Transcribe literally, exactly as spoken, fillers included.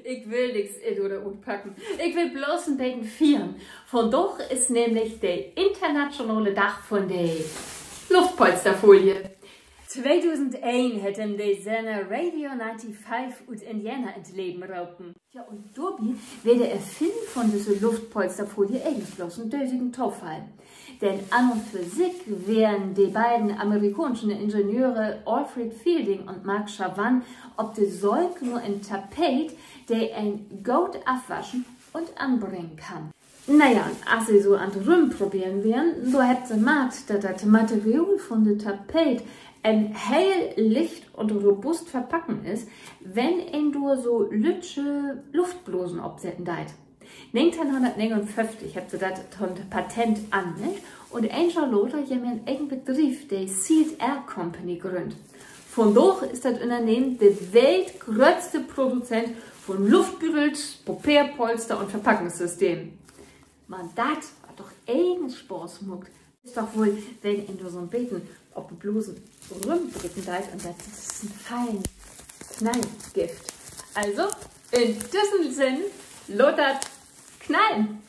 Ik will nix in- oder utpacken. Ik will bloots en beten fiern. Vondaag is nämlich de internationale Dag vun de Luftpolsterfolie. Tweedusendeen hett em de Senner Radio ninety-five ut Indiana in't Leven ropen. Ja, un dorbi weer de Erfinnen vun düsse Luftpolsterfolie egens bloots en dösigen Tofall. Denn an un för sik weren de beiden amerikaanschen Ingenieure Alfred Fielding un Marc Chavannes op de Söök na en Tapeet, de een goot afwaschen un anbringen kann. Na ja, un as se so an't Rümproberen weren, dor hebbt se markt, dat dat Material vun de Tapeet en heel licht un robust Verpacken is, wenn een dor so lüttje Luftblasen opsetten deit. Negenteihnhunnertnegenunföfftig hebbt se dat to'n Patent anmellt un een Johr later jemehr en egen Bedrief, de Sealed Air Company, grünnt. Vondaag is dat Ünnernehmen de weltgröttste Produzent vun Luftbüdels, Papeerpolster un Verpackungssystem. Man dat, wat doch egens Spaaß maakt, is doch woll, wenn een dor so 'n beten op de Blasen rümdrücken deit un dat dat en feinen Knall gifft. Also, in düssen Sinn, laat dat knallen!